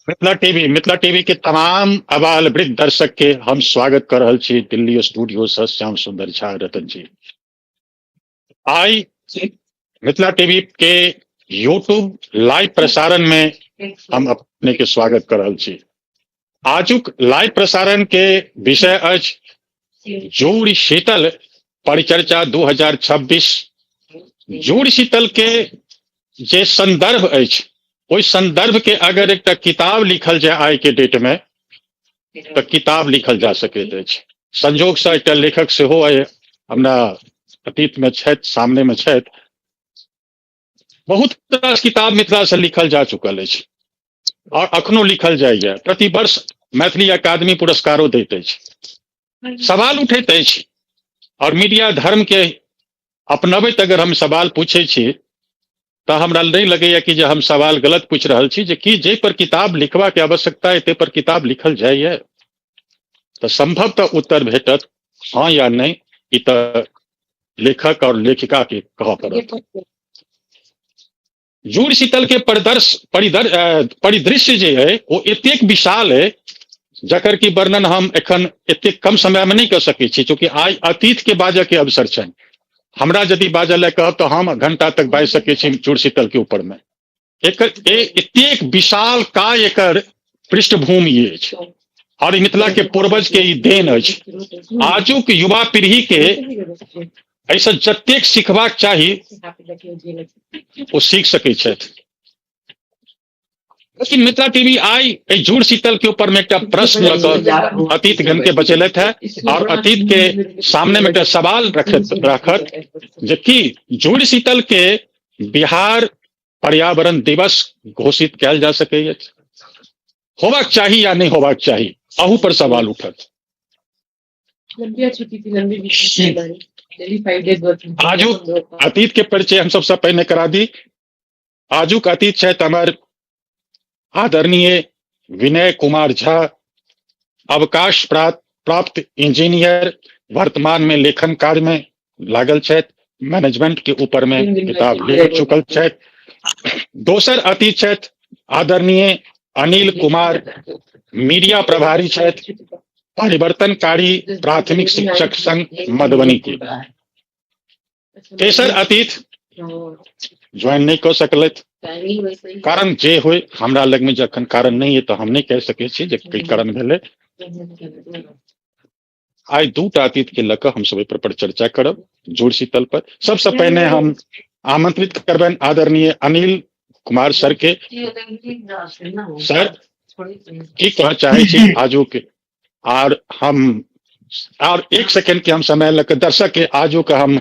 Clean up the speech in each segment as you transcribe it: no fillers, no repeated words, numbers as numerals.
Mithila TV, Mithila TV के तमाम अबाल वृद्ध दर्शक के हम स्वागत कर रहल छी दिल्ली स्टूडियो से श्याम सुंदर झा रतन जी। आई मिथिला टीवी के यूट्यूब लाइव प्रसारण में हम अपने के स्वागत कर रहल छी। आजुक लाइव प्रसारण के विषय अछि जोड़ शीतल परिचर्चा 2026। जोड़ शीतल के जे संदर्भ अछि ओहि संदर्भ के अगर एकटा किताब लिखल जाय आइ के डेट में तऽ किताब लिखल जा सकैत अछि। संजोग से एकटा लेखक सेहो आइ हमरा अतीत में छथि, सामने में छथि। बहुत रास किताब मिथिला से लिखल जा चुकल अछि और अखनो लिखल जाइए। प्रतिवर्ष मैथिली अकादमी पुरस्कारो दैत अछि। सवाल उठैत अछि और मीडिया धर्म के अपनबैत अगर हम सवाल पूछै छी तऽ हमरा नहि लगैया कि जे हम सवाल गलत पूछि रहल छी जे कि जाहि पर किताब लिखबाक आवश्यकता है ताहि पर किताब लिखल जाइए। तऽ संभव तऽ उत्तर भेटत हाँ या नहि, ई तऽ लेखक और लेखिका के कहऽ पड़त। जुड़ शीतल के परिदृश्य जे है वो एतेक विशाल है जकर की वर्णन हम एखन एतेक कम समय में नहीं कर सकै छी, चूंकि आइ अतीत के बाजऽ के अवसर छनि। हमरा यदि बाजऽ लए कहब तऽ हम घंटा तक बाजि सकै छी जुड़ शीतल के ऊपर में। एकर एतेक विशाल काय एकर पृष्ठभूमि अछि और मिथिला के पूर्वज के ई देन अछि। आजुक युवा पीढ़ी के एहिसँ जतेक सिखबाक चाही ओ सीख सकै छथि। लेकिन मिथिला टीवी आइ एहि जुड़ शीतल के ऊपर में एकटा प्रश्न लऽ कऽ अतीत गण के बचेलथि है और अतीत के सामने में एकटा सवाल रखत जे कि जुड़ शीतल के बिहार पर्यावरण दिवस घोषित कयल जा सकैए, होबाक चाही या नहि होबाक चाही, अहू पर सवाल उठत। आजुक अतीत के परिचय हम सबसे पहिने करा दी। आजुक अतीत छथि हमर आदरणीय विनय कुमार झा, अवकाश प्राप्त इंजीनियर, वर्तमान में लेखन कार्य में लागल छथि, मैनेजमेंट के ऊपर में किताब लिख चुकल छथि। दोसर अतीत छथि आदरणीय अनिल कुमार, मीडिया प्रभारी छथि, परिवर्तनकारी प्राथमिक शिक्षक संघ मधुबनी के। तेसर अतीत ज्वाइन नहीं कऽ सकलथि, कारण जे होय, हमरा लग में जखन कारण नहीं है तो हम नहीं कह सकै छी जे की कारण भेलै। आइ दूटा अतीत के लऽ कऽ हम सब एहि पर चर्चा करब जोड़ शीतल पर। सबसे पहिने हम आमंत्रित करबनि आदरणीय अनिल कुमार सर के। सर की कहऽ चाहै छी आजुक, आर हम और एक सेकेंड के हम समय लग दर्शक के आजुक हम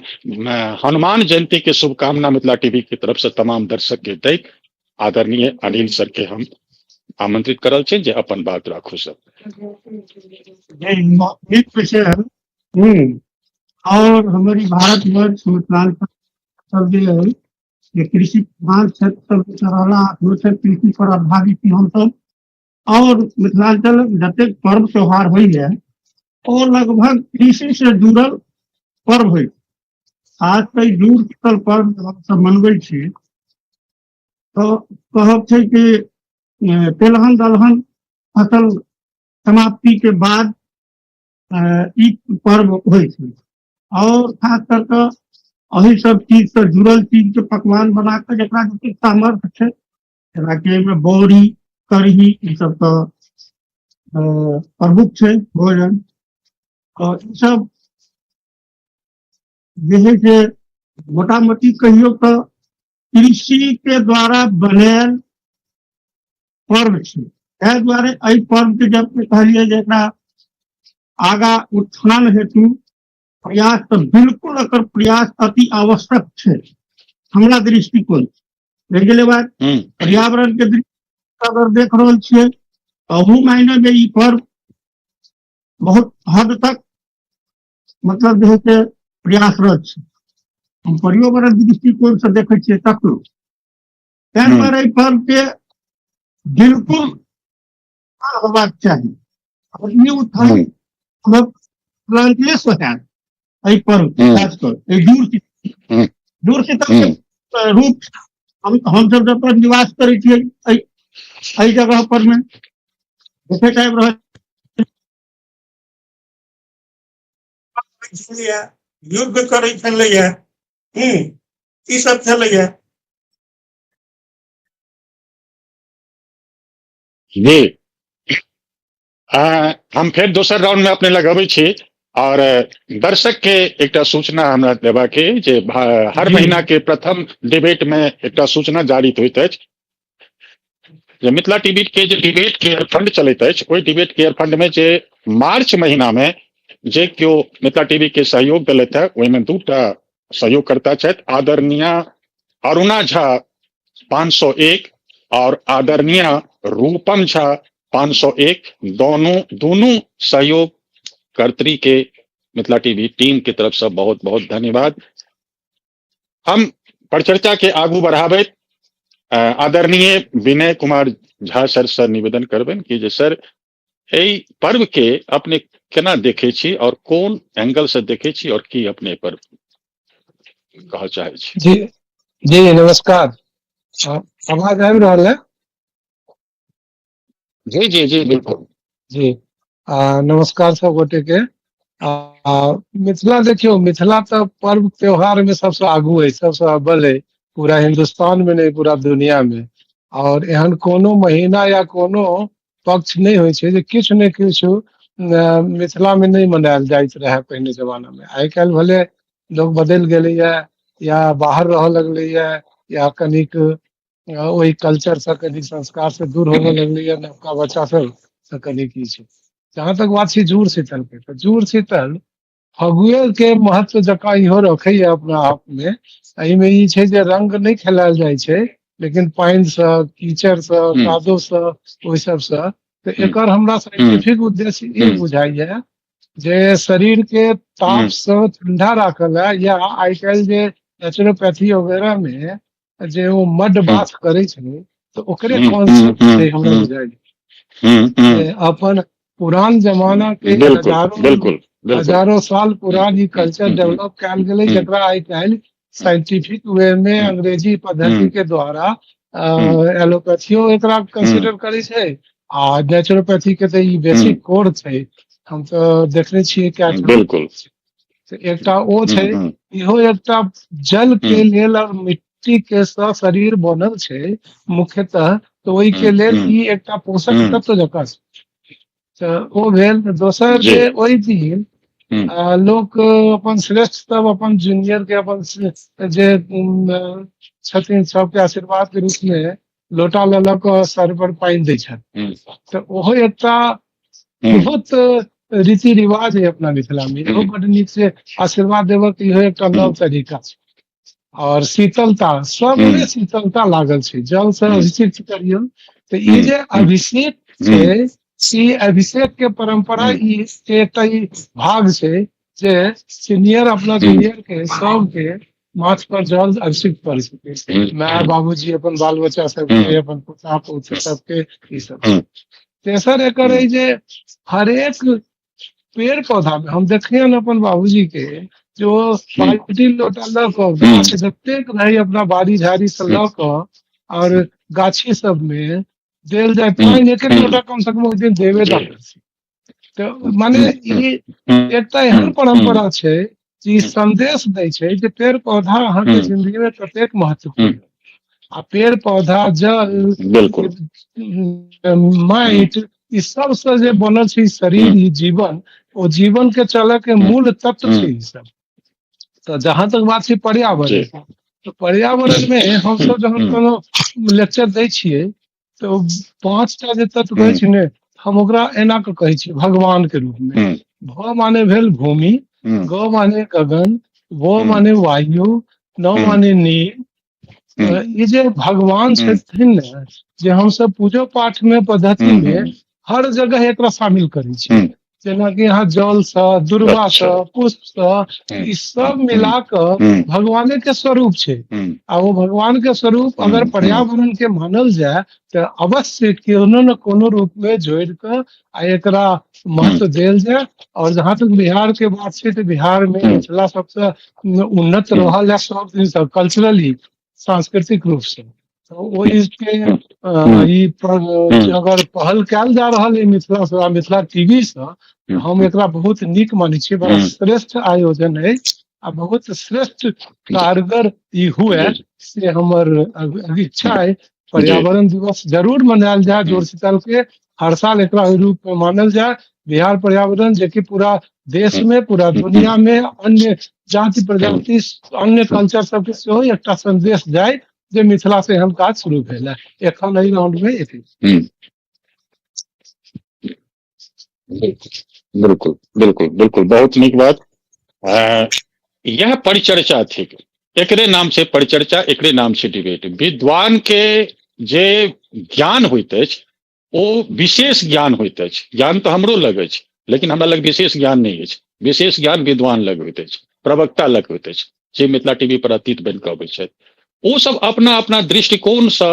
हनुमान जयंती के शुभकामना मिथिला टीवी की तरफ से तमाम दर्शक के दैत आदरणीय अनिल सर के हम आमंत्रित करल छी जे अपन बात राखू सर। नीक विषय है। और हमारी भारतवर्ष मिथिलांचल सब जे है जे कृषि प्रधान क्षेत्र सब रहला, अखनो छै कृषि पर आधारित छी हमसब। और मिथिलांचल जतेक पर्व त्योहार होइए ओ लगभग कृषि से जुड़ल पर्व होइ। खास कऽ जुड़ शीतल पर्व हमसब मनबै छी तऽ कहब छै कि तेलहन दलहन फसल समाप्ति के बाद ई पर्व होइ छै। और खास कर कऽ एहि सब चीज से जुड़ल चीज के पकवान बना कऽ जकरा जतेक सामर्थ्य छै, जेनाकि एहिमे बौरी करही ई सब तऽ प्रमुख छै भोजन, और ई सब जे है से मोटा मोटी कहियौ तऽ कृषि के द्वारा बनायल पर्व छै। ताहि दुआरे एहि पर्व के जब कहलियै जे एकरा आगा उत्थान हेतु प्रयास तऽ बिल्कुल एकर प्रयास अति आवश्यक छै हमरा दृष्टिकोण। रहि गेलै बात पर्यावरण के दृष्टि अगर देख रहल छियै अहू मायने में ई पर्व बहुत हद तक मतलब जे है से प्रयासरत छै। हम पर्यावरण दृष्टिकोण से देखै छियै तखनो ताहि दुआरे एहि पर्व के बिल्कुल होबाक चाही। और ई उत्थान मिथिलांचले से हैत एहि पर्व खास कर एहि जुड़ शीतल के रूप हमसब जतऽ निवास करै छियै एहि एहि जगह पर मे देखैत आबि रहल छलैया, युद्ध करै छलैया, ई सब छलैया। जी, हम फेर दोसर राउंड में अपने लग अबै छी और दर्शक के एकटा सूचना हमरा देबाक के जे हर महीना के प्रथम डिबेट में एकटा सूचना जारी होइत अछि जे मिथिला टीवी के जे डिबेट केयर फंड चलैत अछि, ओहि डिबेट केयर फंड में जे मार्च महीना में जे केओ मिथिला टीवी के सहयोग देलथि है, ओहिमे दूटा सहयोगकर्ता छथि, आदरणीय अरुणा झा 501 और आदरणीय रूपम झा 501, दोनों दोनों सहयोग कर्त्री के मिथिला टीवी टीम के तरफ से बहुत बहुत धन्यवाद। हम परिचर्चा के आगू बढ़ाबैत आदरणीय विनय कुमार झा सर से निवेदन करबनि कि जे सर एहि पर्व के अपने केना देखे छी और कोन एंगल से देखे छी और की अपने पर कहऽ चाहे छी। जी जी नमस्कार, आवाज आबि रहल है? जी जी जी बिल्कुल। जी नमस्कार सब गोटे के। मिथिला देखियौ, मिथिला तऽ पर्व त्योहार में सबसँ आगू है, सबसँ अव्वल है, पूरा हिंदुस्तान में नहीं पूरा दुनिया में। और एहन कोनो महीना या कोनो पक्ष नहीं होइ छै जे किछु ने किछु मिथिला में नहीं मनायल जाइत रहे पहिने जमाना में। आइ काल्हि भले लोग बदलि गेलैया या बाहर रहऽ लगलैया या कनिक ओहि कल्चर से कनिक संस्कार से दूर होबऽ लगलैया नवका बच्चा सब से कनिक ई छै। जहाँ तक बात छै जुड़ शीतल के, तऽ जुड़ शीतल फगुए के महत्व जकाँ इहो रखैया अपना आप में। एहिमे ई छै जे रंग नहि खेलायल जाइ छै, लेकिन पानि से, कीचड़ से, कादो से, ओहि सबसे। तऽ एकर हमरा साइंटिफिक उद्देश्य ई बुझाइया जे शरीर के ताप से ठंडा राखल है, या आइ काल्हि जे नेचुरोपैथी वगैरह में जे ओ मड बाथ करै छै तऽ ओकरे कॉन्सेप्ट छै हमरा बुझाइया। अपन पुरान जमाना के हजारों हजारों साल पुरान ई कल्चर डेवलप कयल गेलै, जकरा आइ काल्हि साइंटिफिक वे में अंग्रेजी पद्धति के द्वारा एलोपैथियो एकरा कंसिडर करै छै आ नेचुरोपैथी के तऽ ई बेसिक कोर छै। हम तऽ देखने छियै कए ठाम। तऽ एकटा ओ छै, इहो एकटा जल के लेल और मिट्टी के सँ शरीर बनल छै मुख्यतः, तऽ ओहि के लेल ई एकटा पोषक तत्व जकाँ छै। तऽ ओ भेल। दोसर जे ओहि दिन लोक अपन श्रेष्ठ सब अपन जूनियर के अपन जे छथिन सबके आशीर्वाद के रूप में लोटा लऽ लऽ कऽ सर पर पानि दै छथि, तऽ ओहो एकटा बहुत रीति रिवाज है अपना मिथिला में। इहो बड नीक से आशीर्वाद देबऽ के इहो एकटा नव तरीका छै। और शीतलता सबमे शीतलता लागल छै, जल से अभिषेक करियौ तऽ ई जे अभिषेक छै, ई अभिषेक के परंपरा ई एकटा ई भाग छै जे सीनियर अपना जूनियर के सबके माथ पर जल अभिषेक करै छथिन, माय बाबूजी अपन बाल बच्चा सबके, अपन पोता पोती सबके, ई सब। तेसर एकर है जे हरेक पेड़ पौधा में हम देखियन अपन बाबूजी के जो बाल्टी लोटा लऽ कऽ गाछ जतेक रहे अपना बाड़ी झाड़ी से लऽ कऽ और गाछी सब में देल जाय पानि, एक एक लोटा कम से कम ओहि दिन देबे टा करै। तऽ माने ई एकटा एहन परंपरा छै जे ई संदेश दै छै जे पेड़ पौधा अहाँके जिंदगी में कतेक महत्वपूर्ण। आ पेड़ पौधा, जल, माटि, ई सबसे जे बनल छै शरीर, ई जीवन, ओ जीवन के चलऽ के मूल तत्व छै ई सब। तऽ जहाँ तक बात छै पर्यावरण, तऽ पर्यावरण में हमसब जहन कोनो लेक्चर दै छियै तऽ 5टा जे तत्व कहै छै ने, हम ओकरा एना कऽ कहै छियै भगवान के रूप में। भ माने भेल भूमि, ग माने गगन, व माने वायु, न माने नीर। ई जे भगवान छथिन ने, जे हमसब पूजो पाठ में पद्धति में हर जगह एकरा शामिल करै छियै, जेनाकि अहाँ जल सँ, दुर्वा सँ, पुष्प सँ, ई सब मिला कऽ भगवाने के स्वरूप छै। आ ओ भगवान के स्वरूप अगर पर्यावरण के मानल जाय तऽ अवश्य कोनो न कोनो रूप में जोड़ि कऽ आ एकरा महत्व देल जाय। और जहाँ तक बिहार के बात छै तऽ बिहार में मिथिला सबसे उन्नत रहल है सब दिन से, कल्चरली, सांस्कृतिक रूप से। तऽ ओहिके ई अगर पहल कयल जा रहल अइ मिथिला सँ, मिथिला टीवी सँ, हम एकरा बहुत नीक मानै छियै। बड़ा श्रेष्ठ आयोजन अछि आ बहुत श्रेष्ठ कारगर ई हुए से हमर इच्छा है। पर्यावरण दिवस जरूर मनायल जाय, जोड़ शीतल के हर साल एकरा ओहि रूप में मानल जाय। बिहार पर्यावरण जेकि पूरा देश में, पूरा दुनिया में अन्य जाति प्रजाति, अन्य कल्चर सबके सेहो एकटा संदेश जाय जे मिथिला से एहन काज शुरू भेल है। एखन एहि राउंड में एते। बिल्कुल बिल्कुल बिल्कुल, बहुत नीक बात। यह परिचर्चा थिक, एकरे नाम छै परिचर्चा, एकरे नाम छै डिबेट। विद्वान के जे ज्ञान होइत अछि ओ विशेष ज्ञान होइत अछि। ज्ञान तऽ हमरो लग अछि, लेकिन हमरा लग विशेष ज्ञान नहि अछि। विशेष ज्ञान विद्वान लग होइत अछि, प्रवक्ता लग होइत अछि, जे मिथिला टीवी पर अतीत बनि कऽ अबै छथि। ओ सब अपना अपना दृष्टिकोणसँ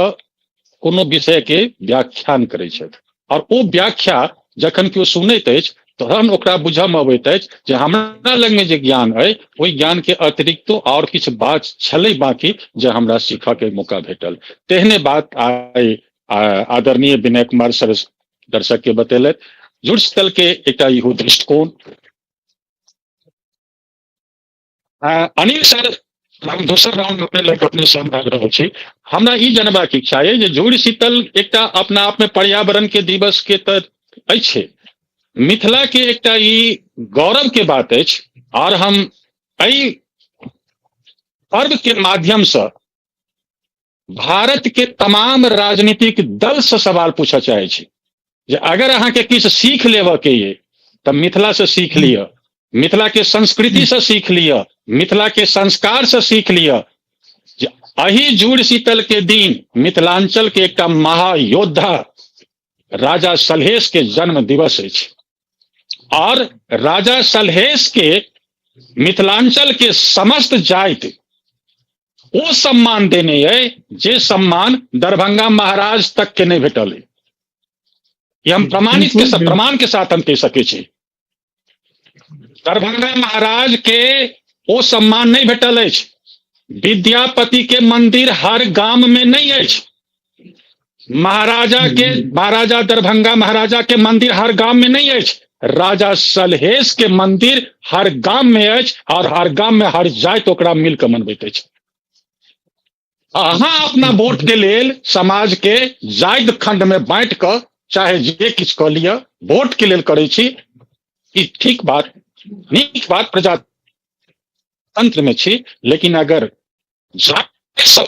कोनो विषय के व्याख्यान करै छथि, और ओ व्याख्या जखन केओ सुनैत अछि तहन ओकरा बुझऽ मे अबैत अछि जे हमरा लगमे जे ज्ञान अइ ओहि ज्ञान के अतिरिक्तो आओर किछु बात छलै बाकी जे हमरा सीखऽ के मौका भेटल। तेहने बात आइ आदरणीय विनय कुमार सर दर्शक के बतेलथि। जुड़शीतल के एकटा इहो दृष्टिकोण। अनिल सर, हम दोसर राउंड अपने लग अपने संग आबि रहल छी। हमरा ई जनबाक इच्छा अइ जे जुड़ शीतल एकटा अपना आप में पर्यावरण के दिवस के तऽ अछि, मिथिला के एकटा ई गौरव के बात अछि, और हम एहि पर्व के माध्यम से भारत के तमाम राजनीतिक दल से सवाल पूछऽ चाहै छी जे अगर अहाँके किछु सीख लेबऽ के ये तऽ मिथिला से सीख लिअ, मिथिला के संस्कृति से सीख लिअ, मिथिला के संस्कार से सीख लिअ जे एहि जुड़ शीतल के दिन मिथिलांचल के एकटा महायोद्धा राजा सलहेश के जन्म दिवस अछि, और राजा सलहेश के मिथिलांचल के समस्त जाति ओ सम्मान देने अइ जे सम्मान दरभंगा महाराज तक के नहि भेटल अइ। ई हम प्रमाणित के प्रमाण के साथ हम कहि सकै छी। दरभंगा महाराज के ओ सम्मान नहि भेटल अछि। विद्यापति के मंदिर हर गाम में नहीं अछि। महाराजा दरभंगा महाराजा के मंदिर हर गाम में नहीं अछि। राजा सलहेश के मंदिर हर गाम में अछि और हर गाम में हर जाति ओकरा मिल के मनबैत अछि। अहाँ अपना वोट के लेल समाज के जाति खंड में बांटि कऽ चाहे जे किछु कऽ लिअ, वोट के लेल करै छी, ई ठीक बात, नीक बात, प्रजातंत्र में छी। लेकिन अगर जाति सँ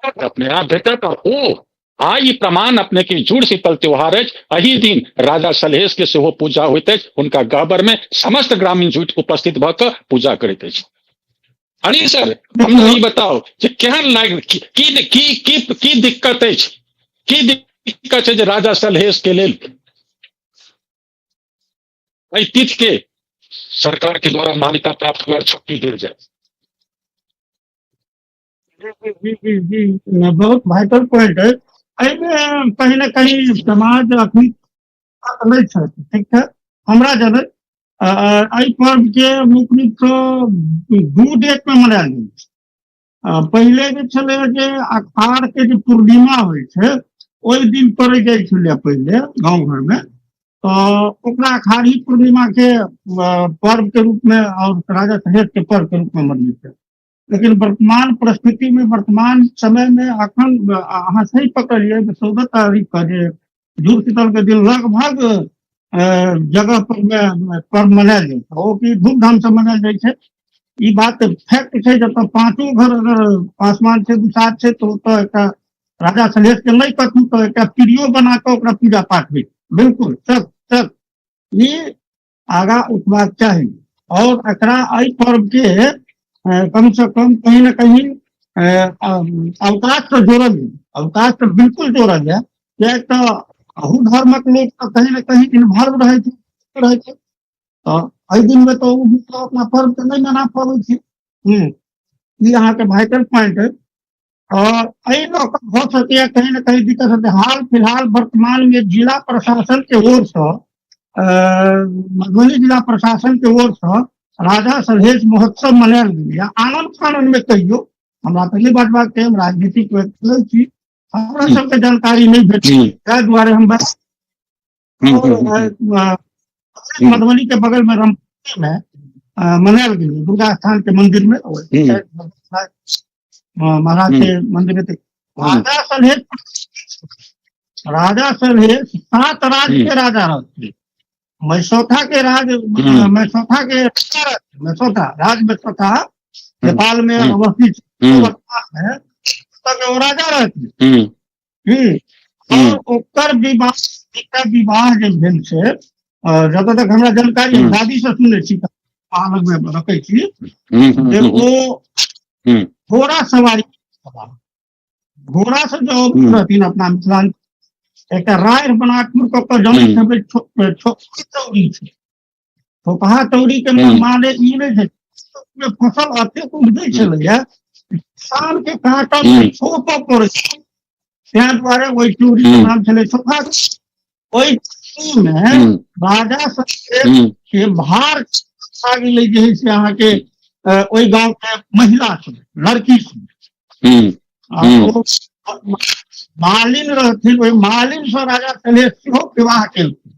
अपने आप भेटत, और ओ आइ प्रमाण अपने के जुड़ शीतल त्योहार अछि। एहि दिन राजा सलहेश के सेहो पूजा होइत अछि। हुनका गहबर में समस्त ग्रामीण जुटि उपस्थित भऽ कऽ पूजा करैत अछि। अनिल सर, हमरा ई बताउ जे केहन लागि की की की की, की दिक्कत अछि, की दिक्कत छै जे राजा सलहेश के लेल एहि तिथि के सरकार के द्वारा मान्यता प्राप्त हुआ छुट्टी देल जाय? जी जी जी जी, बहुत वाइटल पॉइंट है। एहिमे कहीं ना कहीं समाज अखन नहि छै, ठीक छै। हमरा जनैत एहि पर्व के मुख्य रूपसँ दू डेट में मनायल जाइ छै। पहिले जे छलै जे अखाड़ के जे पूर्णिमा होइ छै ओहि दिन करै जाइ छलै पहिले गाँव घर में, तऽ ओकरा अखाड़ी पूर्णिमा के पर्व के रूप में और राजा सलहेश के पर्व के रूप में मनबै छै। लेकिन वर्तमान परिस्थिति में, वर्तमान समय में अखन अहाँ सही पकड़लियै जे 14 तारीख के जे जुड़ शीतल के दिन लगभग जगह पर में पर्व मनायल जाइ छै, ओ कि धूमधाम से मनायल जाइ छै। ई बात फैक्ट छै, जतऽ पांचो घर अगर पासवान छै, दुसाध छै, तऽ ओतऽ एकटा राजा सलहेश के नहि कथू तऽ एकटा पीढ़ियो बना कऽ ओकरा पूजा पाठ होइ। बिल्कुल सब सब ई आगा उठबाक चाही और एकरा एहि पर्व के कम से कम कहीं ना कहीं अवकाश से जोड़ल जाय, अवकाश से बिल्कुल जोड़ल जाय, किएक तऽ अहू धर्मक लोक तऽ कहीं ना कहीं इन्वॉल्व रहै छै, रहै छै। तऽ एहि दिन में तऽ ओ मतलब अपना पर्व के नहि मना पबै छै। ई अहाँके वाइटल पॉइंट है। और एहि लऽ कऽ भऽ सकैए कहीं ना कहीं दिक्कत हेतै। हाल फिलहाल वर्तमान में जिला प्रशासन के ओर से, मधुबनी जिला प्रशासन के ओर से राजा सलहेश महोत्सव मनायल गेलैए। आनन फानन में कहियो हमरा तऽ नहि बाजबाक छै, हम राजनीतिक व्यक्ति नहि छी, हमरा सबके जानकारी नहि भेटल, ताहि दुआरे हम बस मधुबनी के बगल में रामपुर में मनायल गेल दुर्गा स्थान के मंदिर में महाराज के मंदिर में। राजा सलहेश, राजा सलहेश 7 राज्य के राजा रहते, मैसौथा के राज, मैसौथा के मैसौथा राज, मैसौथा नेपाल में अवस्थित वर्तमान में तक राजा रहते। और ओकर विवाह, एकटा विवाह जे भेल छै, जतऽ तक हमरा जानकारी दादी से सुनने छी, अहाँ लग में रखै छी, जे ओ घोड़ा सवारी, घोड़ा से जो रहथिन अपना मिथिलांचल, एकटा राय बनाकुर कऽ के जनै हेबै, चौरी छै, थोपहा चौरी के माने ई नहि छै, फसल अतेक उपजै छलैया किसान के कांटा में छोपऽ पड़ै छै, ताहि दुआरे ओहि चूड़ी के नाम छलै सोफा। ओहि में राजा सबके के भार खा गेलै जे है से अहाँके ओहि गाँव के महिला सब, लड़की सब, मालिन रहथिन, ओहि मालिन से राजा सलहेश सेहो विवाह केलखिन।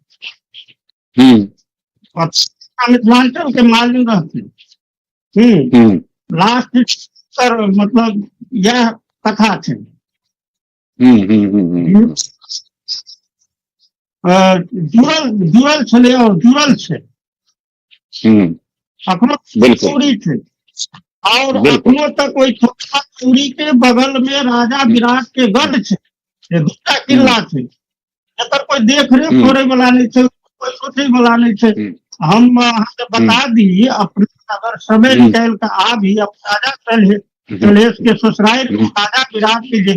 मिथिलांचल के मालिन रहथिन। लास्ट सर मतलब यह कथा छै। जुड़ल जुड़ल छलै और जुड़ल छै अखनो चूड़ी छै, और अखनो तक ओहि छोटका चूड़ी के बगल में राजा विराट के गढ़ छै, जे दूटा किला छै, एकर कोई देख रेख करे वाला नहीं छै, कोई सोचे वाला नहीं छै। हम अहाँके बता दी, अपने अगर समय निकालि के आबी, राजा सलहेश के ससुरारि राजा विराट के जे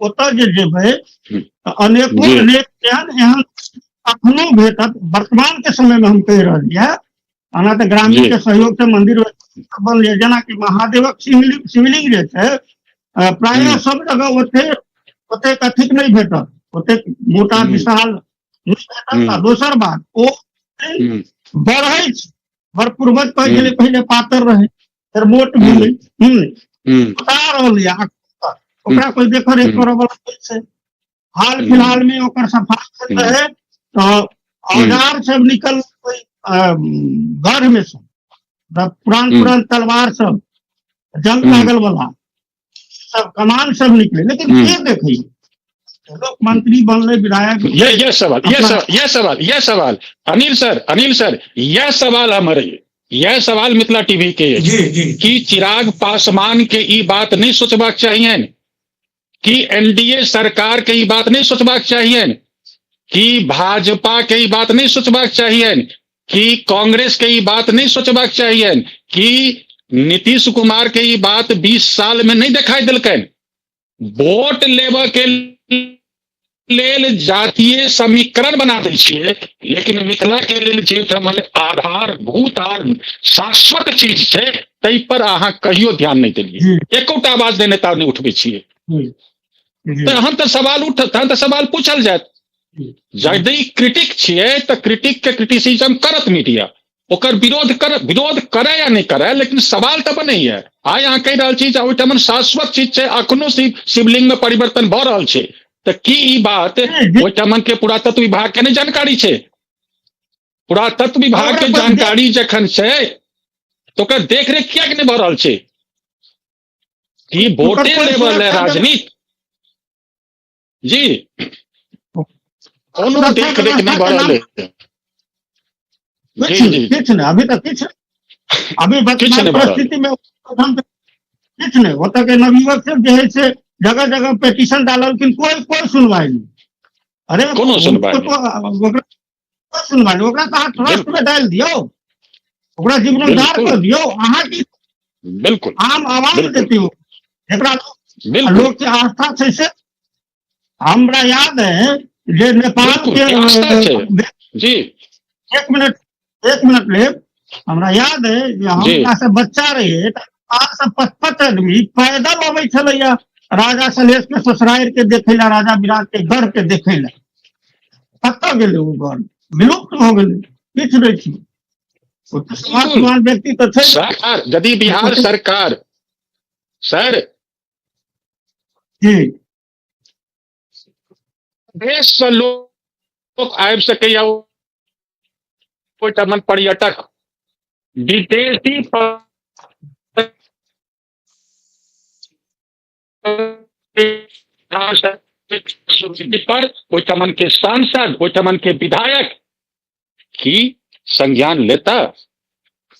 ओतऽ जे जेबै तऽ अनेको अनेक एहन एहन अखनो भेटत। वर्तमान के समय में हम कहि रहल यऽ, ओना तऽ ग्रामीण के सहयोग से मंदिर बनल, जेनाकि महादेवक शिवलिंग जे छै, प्रायः सब जगह ओते ओतेक अथिक नहि भेटत, ओतेक मोटा विशाल नहि भेटत। आ दोसर बात, ओ बढ़ै छै, हमर पूर्वज कहै छलै पहिले पातर रहै, फेर मोट भेलै, बता रहल यऽ, ओकरा कोई देख रेख करऽ वाला नहि छै। हाल फिलहाल में ओकर सफाई रहे तऽ औजार सब निकल गढ़ में सब पुरान पुरान तलवार सब, जंग लागल वाला सब कमान सब निकले, लेकिन के देखै, लोक मंत्री बनले, विधायक। यह सवाल, यह सवाल, यह सवाल अनिल सर, अनिल सर, यह सवाल हमर, यह सवाल मिथिला टीवी के कि चिराग पासवान के ई बात नहीं सोचबाक चाहिए, कि एनडीए सरकार के ई बात नहीं सोचबाक चाहिए, कि भाजपा के ई बात नहीं सोचबाक चाहिए, कि कांग्रेस के ई बात नहीं सोचबाक चाहिए, कि नीतीश कुमार के ई बात 20 साल में नहीं दिखाई दिलकनि। वोट लेबऽ के लेल जातीय समीकरण बना दै छियै, लेकिन मिथिला के लेल जे हमर आधारभूत आर शाश्वत चीज छै, ताहि पर अहाँ कहियो ध्यान नहि देलियै, एकोटा आवाज नहि नेता नहि उठबै छियै। तहन तऽ सवाल उठत, तहन तऽ सवाल पूछल जायत। यदि क्रिटिक छियै तऽ क्रिटिक के क्रिटिसिज्म करत मीडिया, ओकर विरोध कर, विरोध करे या नहि करे, लेकिन सवाल तऽ बनैया। आइ अहाँ कहि रहल छी जे ओहिठाम शाश्वत चीज छै, अखनो शिवलिंग में परिवर्तन भऽ रहल छै, तऽ की ई बात ओहिठाम के पुरातत्व विभाग के नहि जानकारी छै? पुरातत्व विभाग के जानकारी जखन छै तऽ ओकर देखरेख किएक नहि भऽ रहल छै? की वोटे लेवल है राजनीति जी, कोनो देखरेख नहि भऽ रहल है। किछु नहि, अभी तक किछु, अभी वर्तमान परिस्थिति में किछु नहि। ओतऽ के नवयुवक सब जे है से जगह जगह पिटीशन डाललखिन, कोई कोई सुनवाई नहि। अरे कोनो सुनवाई नहि, सुनवाई नहि। ओकरा तऽ अहाँ ट्रस्ट में डालि दियौ, ओकरा जीर्णोद्धार कर दियौ। अहाँ की बिल्कुल आम आवाज देते हो, एकरा लोक के आस्था छै से। हमरा याद है जे नेपाल के जी, एक मिनट, एक मिनट लेब। हमरा याद है जे हमरा से बच्चा रहिए, नेपाल से 55 आदमी पैदल अबै छलैया राजा सलहेश के ससुरारि के देखे ला, राजा विराट के गढ़ के देखे ला। कतऽ गेलै ओ गढ़? विलुप्त भऽ गेलै, किछु नहि छै। व्यक्ति तऽ छै सरकार। यदि बिहार सरकार सर, जी। देश से लोक आबि सकैया ओहिठाम पर्यटक, विदेशी पर ओहिठाम के सांसद, ओहिठाम के विधायक की संज्ञान लेता?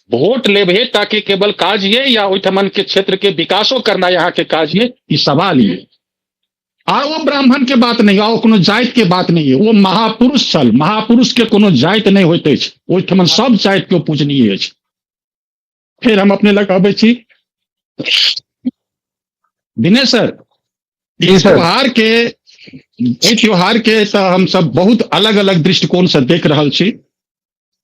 वोट लेबे ताकि केवल काज ये या ओहिठाम के क्षेत्र के विकासो करना यहाँ के काज ये, ई सवाल ये। आ ओ ब्राह्मण के बात नहीं, आ ओ कोनो जाति के बात नहीं है, वो महापुरुष छल, महापुरुष के कोनो जाति नहीं होइत अछि, ओहिठाम सब जाति के पूजनीय अछि। फेर हम अपने लग अबै छी। दिनेश सर, जी सर। एहि त्योहार के तऽ हम सब बहुत अलग अलग दृष्टिकोण से देख रहल छी,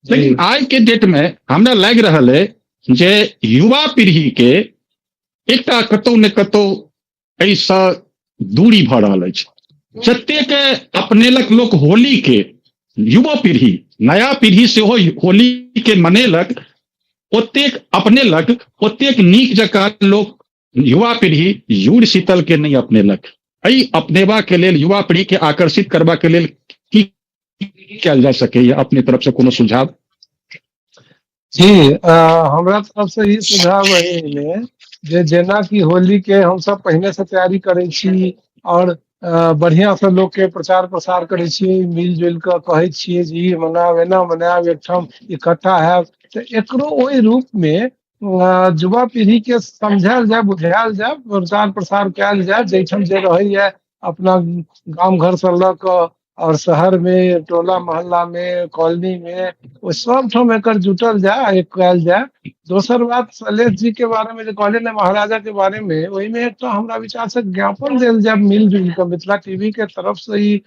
लेकिन आइ के डेट में हमरा लागि रहल है जे युवा पीढ़ी के एकटा कतौ ने कतौ एहिसँ दूरी भऽ रहल अछि। जतेक अपनेलक लोक होली के, युवा पीढ़ी, नया पीढ़ी सेहो होली के मनेलक, ओतेक अपनेलक, ओतेक नीक जकाँ लोक युवा पीढ़ी जुड़ शीतल के नहीं अपनेलक। एहि अपनेबा के लेल, युवा पीढ़ी के आकर्षित करबा के लेल की कयल जा सकैया? अपने तरफ से कोनो सुझाव? जी, हमरा तरफ से ई सुझाव है एहिमे जे जेना कि होली के हमसब पहिने से तैयारी करै छी और बढ़िया से लोक के प्रचार प्रसार करै छी, मिलजुल कऽ कहै छियै जे ई मनायब, एना मनायब, एकठाम इकट्ठा हैब, तऽ एकरो ओहि रूप मे युवा पीढ़ी के समझायल जाय, बुझायल जाय, प्रचार प्रसार कयल जाय, जाहिठाम जे रहैया अपना गाम घर से लऽ कऽ और शहर में, टोला मोहल्ला में, कॉलोनी में, ओ सब ठाम एकर जुटल जाय, एक कयल जाय। दोसर बात शैलेश जी के बारे में जे कहलियै ने, महाराजा के बारे में, ओहिमे एकटा हमरा विचार से ज्ञापन देल जाय मिलजुल कऽ, मिथिला टीवी के तरफ से ही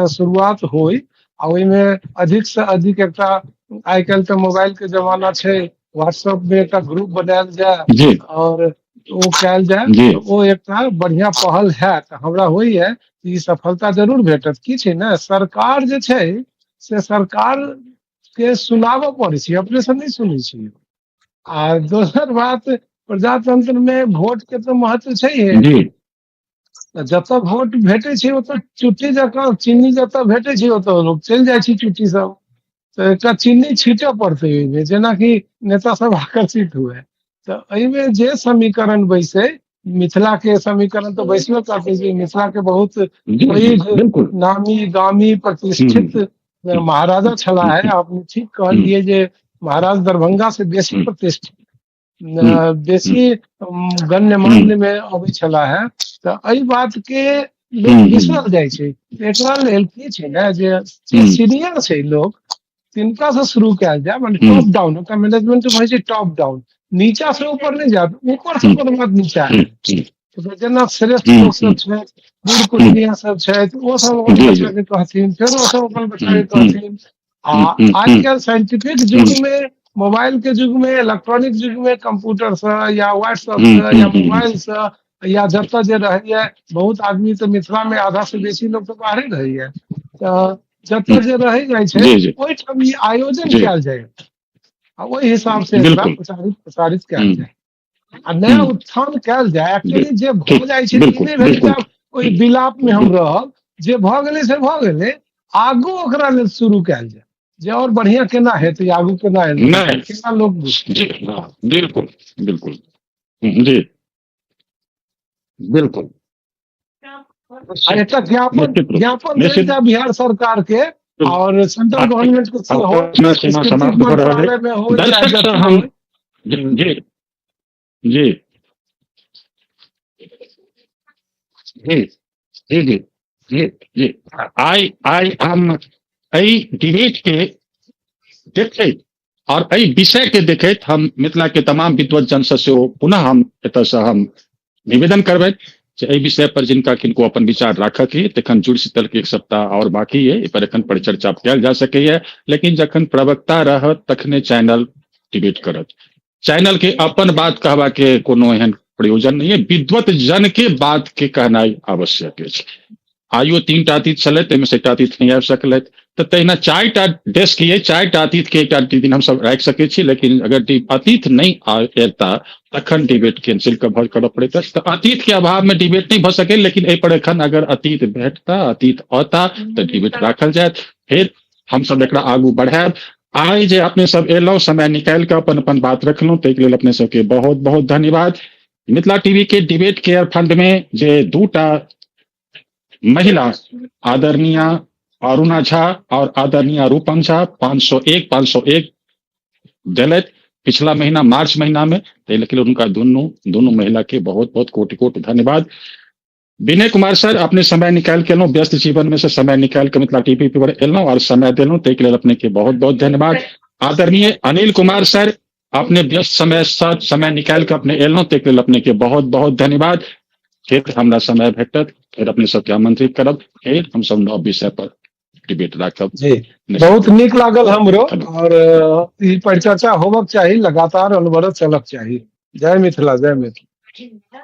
शुरुआत होइ आ ओहिमे अधिक से अधिक एकटा, आइ काल्हि तऽ मोबाइल के जमाना छै, व्हाट्सएप में एकटा ग्रुप बनायल जाय और ओ कयल जाय, ओ एकटा बढ़िया पहल हैत। हमरा होइया ई सफलता जरूर भेटत। की छै ने, सरकार जे छै से सरकार के सुनाबऽ पड़ै छै, अपने से नहि सुनै छै। आ दोसर बात, प्रजातंत्र में वोट के तऽ महत्व छै हे, जतऽ वोट भेटै छै ओतऽ चुट्टी जकाँ चीनी जतऽ भेटै छै ओतऽ लोक चलि जाइ छै चुट्टी सब, तऽ एकटा चीनी छीटऽ पड़तै ओहिमे, जेनाकि नेता सब आकर्षित हुए। तऽ एहिमे जे समीकरण बैसै, मिथिला के समीकरण तऽ बैसबे करतै जे मिथिला के बहुत पैघ नामी गामी प्रतिष्ठित महाराजा छलाह है। अपने ठीक कहलियै जे महाराज दरभंगा से बेसी प्रतिष्ठित, बेसी गण्यमान्य में अबै छलाह है, तऽ एहि बात के लोक बिसरल जाइ छै। एकरा लेल की छै ने जे सीनियर छै लोक तिनका से शुरू कयल जाय, माने टॉप डाउन, ओकरा मैनेजमेंट होइ छै टॉप डाउन, नीचा से ऊपर नहि जायत, ऊपर से कोनो बात नीचा। जेना श्रेष्ठ लोक सब छथि, बूढ़ कुटनिया सब छथि, ओ सब अपन बच्चा के कहथिन, फेर ओ सब अपन बच्चा के कहथिन। आ आइ काल्हि साइंटिफिक युग में, मोबाइल के युग में, इलेक्ट्रॉनिक युग में, कंप्यूटर से या व्हाट्सएप से या मोबाइल से या जतऽ जे रहैया, बहुत आदमी तऽ मिथिला में आधा से बेसी लोक तऽ बाहरे रहैया, तऽ जतऽ जे रहै जाइ छै ओहिठाम ई आयोजन कयल जाय आ ओहि हिसाब से एकरा प्रचारित प्रसारित कयल जाय आ नया उत्थान कयल जाय। एक्चुअली जे भऽ जाइ छै ई नहि भेल ओहि विलाप में हम रहब, जे भऽ गेलै से भऽ गेलै, आगू ओकरा लेल शुरू कयल जाय जे और बढ़िया केना हेतै, आगू केना हेतै, केना लोक बुझतै। बिल्कुल बिल्कुल जी बिल्कुल। एकटा ज्ञापन ज्ञापन देल जाय बिहार सरकार के और सेंट्रल गवर्नमेंट के सेहो, मंत्रालय में हो। जी जी जी जी जी जी जी आइ आइ हम एहि डिबेट के देखैत और एहि विषय के देखैत हम मिथिला के तमाम विद्वत जन से सेहो पुनः हम एतऽ से हम निवेदन करबै जे एहि विषय पर जिनका किनको अपन विचार राखक है, तखन जुड़ शीतल के एक सप्ताह और बाकी है, एहि पर एखन परिचर्चा कयल जा सकैया, लेकिन जखन प्रवक्ता रहत तखने चैनल डिबेट करत। चैनल के अपन बात कहबा के कोनो एहन प्रयोजन नहीं है, विद्वत जन के बात के कहनाइ आवश्यक अछि। आइयो 3 अतिथि छलथि, ताहिमे से एकटा अतिथि नहि आबि सकलथि, तऽ तहिना 4टा डेस्क ये, 4टा अतिथि के एकटा दिन हमसब राखि सकै छी, लेकिन अगर अतिथि नहि एता तखन डिबेट कैंसिल करऽ पड़ैत अछि। तऽ अतिथि के अभाव में डिबेट नहि भऽ सकै, लेकिन एहि पर एखन अगर अतिथि भेटता, अतिथि औता तऽ डिबेट राखल जायत, फेर हमसब एकरा आगू बढ़ायब। आइ जे अपने सब एलहुँ, समय निकालि कऽ अपन अपन बात रखलहुँ, ताहिके लेल अपने सबके बहुत बहुत धन्यवाद। मिथिला टीवी के डिबेट केयर फंड में जे 2टा महिला आदरणीय अरुणा झा और आदरणीय रूपम झा 501 501 देलथि पिछला महीना मार्च महीना में, ताहि लेल हुनका दुनू दुनू महिला के बहुत बहुत कोटि कोटि धन्यवाद। विनय कुमार सर, अपने समय निकालि के एलहुँ, व्यस्त जीवन में से समय निकालि के मिथिला टीवी पर एलहुँ और समय देलहुँ, ताहिके लेल अपने के बहुत बहुत धन्यवाद। आदरणीय अनिल कुमार सर, अपने व्यस्त समय से समय निकालि के अपने एलहुँ, ताहिके लेल अपने के बहुत बहुत धन्यवाद। फिर हमरा समय भेटत, फिर अपने सबके आमंत्रित करब, फिर हम सब नव विषय पर डिबेट राखब। जी, बहुत नीक लागल हमरो, और ई परिचर्चा होबक चाही, लगातार अनवरत चलक चाही। जय मिथिला, जय मिथिला।